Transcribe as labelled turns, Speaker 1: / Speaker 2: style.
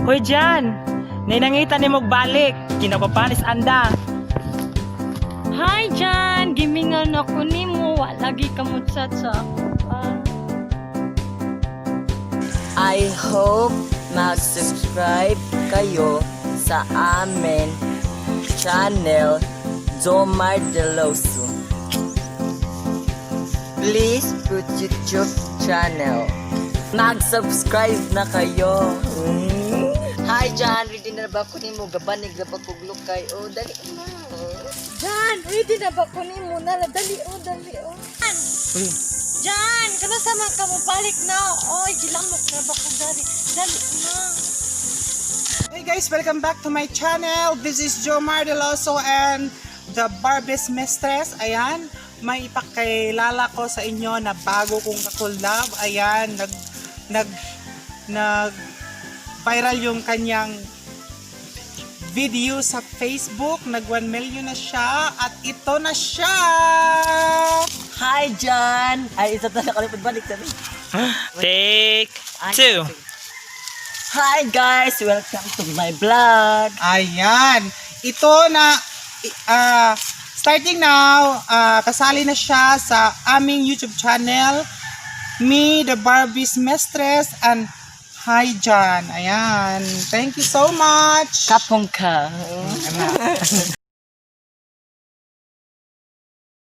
Speaker 1: Hoy Jan, nainangita ni balik. Kinapapanis anda.
Speaker 2: Hi Jan, gimingan ako nimo, wa lagi ka mo chat sa ako pa.
Speaker 3: I hope mag-subscribe kayo sa amin channel, Jomar Deloso. Please put YouTube channel. Mag-subscribe na kayo. Hi John, ready na ba ko nimo? Gabanig na ba kog lukay? Oh, dali na.
Speaker 2: Jan, ready na ba ko nimo? Nala, dali oh, dali oh. Jan, Jan, kana sa man ka mo balik na. Oy, gilamok na ba ko dali. Dali na.
Speaker 4: Hey guys, welcome back to my channel. This is Jomar Deloso and the Barbie's Mistress. Ayan, may ipakilala ko sa inyo na bago kong kakolab. Ayan, nag nag nag viral yung kanyang video sa Facebook. Nag 1 million na siya at ito na siya.
Speaker 3: Hi John! Ay, isa ta nakalipad balik sabi.
Speaker 1: Take two.
Speaker 3: Hi guys! Welcome to my vlog.
Speaker 4: Ayan. Ito na, starting now, kasali na siya sa aming YouTube channel, Me, the Barbie's Mistress, and Hi John. Ayan. Thank you so much.
Speaker 3: Kapong ka.
Speaker 4: Ayan.